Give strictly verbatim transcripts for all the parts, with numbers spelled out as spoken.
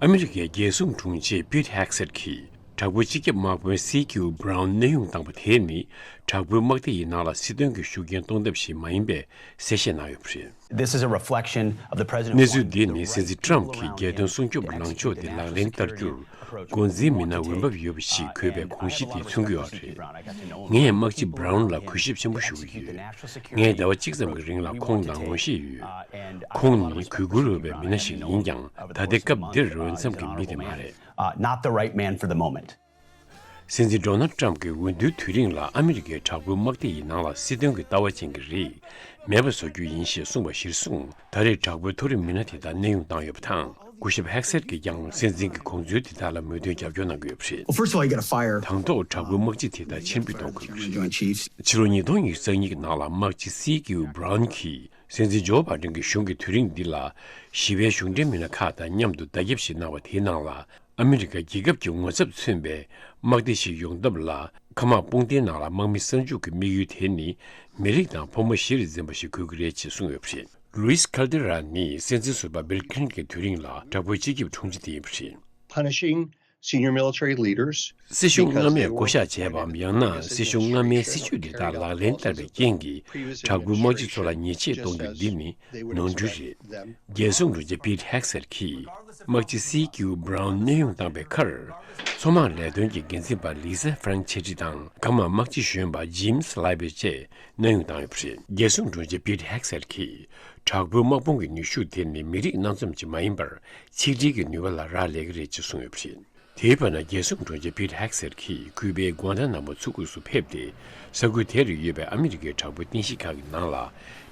ཨ་མི་རི་ཀའི་རྒྱལ་སྲུང་དྲུང་ཆེ་པིད་ཧེག་སེད་ཀྱིས་དྲག་པོའི་སྤྱི་ཁྱབ་དམག་དཔོན་སི་ཀིའུ་སྦྲའུན་གནས་དབྱུང་བཏང་པ་དེ་ནི་དྲག་པོའི་དམག་སྡེ་ཡི་ནང་ལ་སྲིད་དོན་གྱི་ཤུགས་རྐྱེན་གཏོང་ཐབས་ཤིག་མ་ཡིན་པའི་གསལ་བཤད་གནང་ཡོད་པ་རེད། This is a reflection of the president གནས་ཚུལ་འདི་ནི་སྲིད་འཛིན་ཊྲམ་གྱིས་རྒྱལ་དོན་སྲུང་སྐྱོབ་ལངས་ཕྱོགས་དེ་ལག་ལེན་བསྟར་རྒྱུར་འགོ་འཛིན་མི་སྣ་འོས་འབབ་ཡོད་པ་ཞིག་དགོས་པའི་དགོངས་གཞི་དེ་མཚོན་གྱི་ཡོད་རེད། ངས་དམག་སྤྱི་སྦྲའུན་ལ་གུས་ཞབས་ཆེན་པོ་ཞུ་གི་ཡོད། ངས་ཟླ་བ་གཅིག་ཙམ་གྱི་རིང་ལ་ཁོང་དང་ངོ་ཤེས་ཡོད། ཁོང་ནི་གུས་བཀུར་འོས་པའི་མི་སྣ་ཞིག་ཡིན་ཀྱང་ད་ལྟའི་སྐབས་འདིར་འོས་འཚམ་གྱི་མི་དེ་མ་རེད། Uh, not the right man for the moment. སྲིད་འཛིན་ཌོ་ནལ་ཊྲམ་གྱིས་འོས་བསྡུའི་དུས་རིང་ལ་ཨ་མི་རི་ཀའི་དྲག་པོའི་དམག་སྡེ་ཡི་ནང་ལ་སྲིད་དོན་གྱི་ལྟ་བ་ཅན་གྱི་རིགས་མེད་པ་བཟོ་རྒྱུ་ཡིན་ཞེས་གསུངས་པ་གཞིར་བཟུང་ད་རེས་དྲག་པོའི་མཐོ་རིམ་མི་སྣ་དེ་དག་གནས་དབྱུང་བཏང་ཡོད་པ་དང་། སྐུ་ཞབས་ཧེག་སེད་ཀྱིས་ཀྱང་སྲིད་འཛིན་གྱི་དགོངས་ཚུལ་དེ་དག་ལ་མོས་མཐུན་རྒྱབ་སྐྱོར་གནང་གི་ཡོད་པ་རེད། Well, first of all, you gotta fire དང་ཐོག་དྲག་པོའི་དམག་སྤྱི་དེ་དག་ཕྱིར་འབུད་གཏོང་དགོས་པ་རེད། Joint Chiefs. ཕྱི་ལོ་ཉིས་སྟོང་ཉི་ཤུ་རྩ་གཉིས་ཀྱི་ནང་ལ་དམག་སྤྱི་སི་ཀིའུ་སྦྲའུན་གྱིས་སྲིད་འཛིན་ཇོ་བྷའི་ཌེན་གྱི་གཞུང་གི་དུས་རིང་འདི་ལ་ཞི་བའི་གཞུང་འབྲེལ་མི་སྣ་ཁག་དང་མཉམ་དུ་བརྡ་ཁྱབ་ཞིག་གནང་བ་དེའི་ནང་ལ། ཨ་མི་རི་ཀ་རྒྱལ་ཁབ་ཀྱི་ངོ་ཚབ་མཚོན་པའི་དམག་སྡེ་ཞིག་ཡོང་ཐབས་ལ་མཁའ་དམག་དཔུང་སྡེའི་ནང་ལ་དམག་མི་གསར་འཇུག་གི་དམིགས་ཡུལ་དེ་ནི་མི་རིགས་དང་ཕོ་མོ་གཞི་རུ་འཛིན་པ་ཞིག་དགོས་ཀྱི་རེད་ཅེས་གསུངས་ཡོད་པ་རེད། ལུའིས་ཁལ་ཏེ་ར་ནི་སྲིད་འཛིན་ཟུར་པ་བིལ་ཁི་ལིན་ཊོན་གྱི་དུས་རིང་ལ་དྲག་པོའི་སྤྱི་ཁྱབ་དྲུང་ཆེ་དེ་ཡིན་པ་རེད། Punishing senior military leaders. སྲིད་གཞུང་སྔ་མས་བསྐོ་གཞག་བྱས་པའམ་ཡང་ན་སྲིད་གཞུང་སྔ་མའི་སྲིད་ཇུས་དེ་དག་ལག་ལེན་བསྟར་བའི་རྐྱེན་གྱིས་དྲག་པོའི་དམག་སྤྱི་ཚོ་ལ་ཉེས་ཆད་གཏོང་རྒྱུ་འདི་ནི་ནོར་འཁྲུལ་རེད། རྒྱལ་སྲུང་དྲུང་ཆེ་པིད་ཧེག་སེད་ཀྱིས་དམག་སྤྱི་སི་ཀིའུ་སྦྲའུན་གནས་དབྱུང་བཏང་པའི་ཁར། མཚོ་དམག་ལས་དོན་གྱི་འགན་འཛིན་པ་ལི་ས་ཧྥ་རན་ཆེ་ཏྲི་དང་མཁའ་དམག་དམག་སྤྱི་གཞོན་པ་ཇིམ་སི་ལའི་བེ་བཅས་གནས་དབྱུང་བཏང་ཡོད་པ་རེད། རྒྱལ་སྲུང་དྲུང་ཆེ་པིད་ཧེག་སེད་ཀྱིས་དྲག་པོའི་དམག་དཔུང་གི་ནུས་ཤུགས་དེ་ནི་མི་རིགས་སྣ་འཛོམས་ཀྱི་མ་ཡིན་པར་ཆིག་སྒྲིལ་གྱི་ནུས་པ་ལ་རག་ལས་ཀྱི་རེད་ཅེས་གསུངས་ཡོད་པ་རེད། དེའི་བར་ན་རྒྱལ་སྲུང་དྲུང་ཆེ་པིད་ཧེག་སེད་ཀྱིས་ཁུ་པའི་གུང་ཏ་ན་མོ་མཚོ་ཁུག་སུ་ཕེབས་ཏེ། ས་ཁུལ་དེ་རུ་ཡོད་པའི་ཨ་མི་རི་ཀའི་དྲག་པོའི་རྟེན་གཞི་ཁག་གི་ནང་ལ་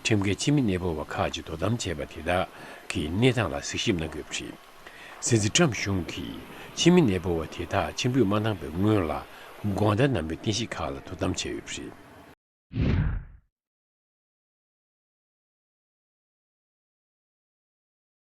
ཁྲིམས་འགལ་ཕྱི་མི་གནས་སྤོ་བ་ཁག་ཅིག་དོ་དམ་བྱས་པ་དེ་དག་གི་གནས་སྟངས་ལ་གཟིགས་ཞིབ་གནང་གི་ཡོད་པ་རེད། སྲིད་འཛིན་ཊྲམ་གཞུང་གིས་ཕྱི་མི་གནས་སྤོ་བ་དེ་དག་ཕྱིར་འབུད་མ་གནང་བའི་སྔོན་ལ་གུང་ཏ་ན་མོའི་རྟེན་གཞི་ཁག་ལ་དོ་དམ་བྱས་ཡོད་པ་རེད།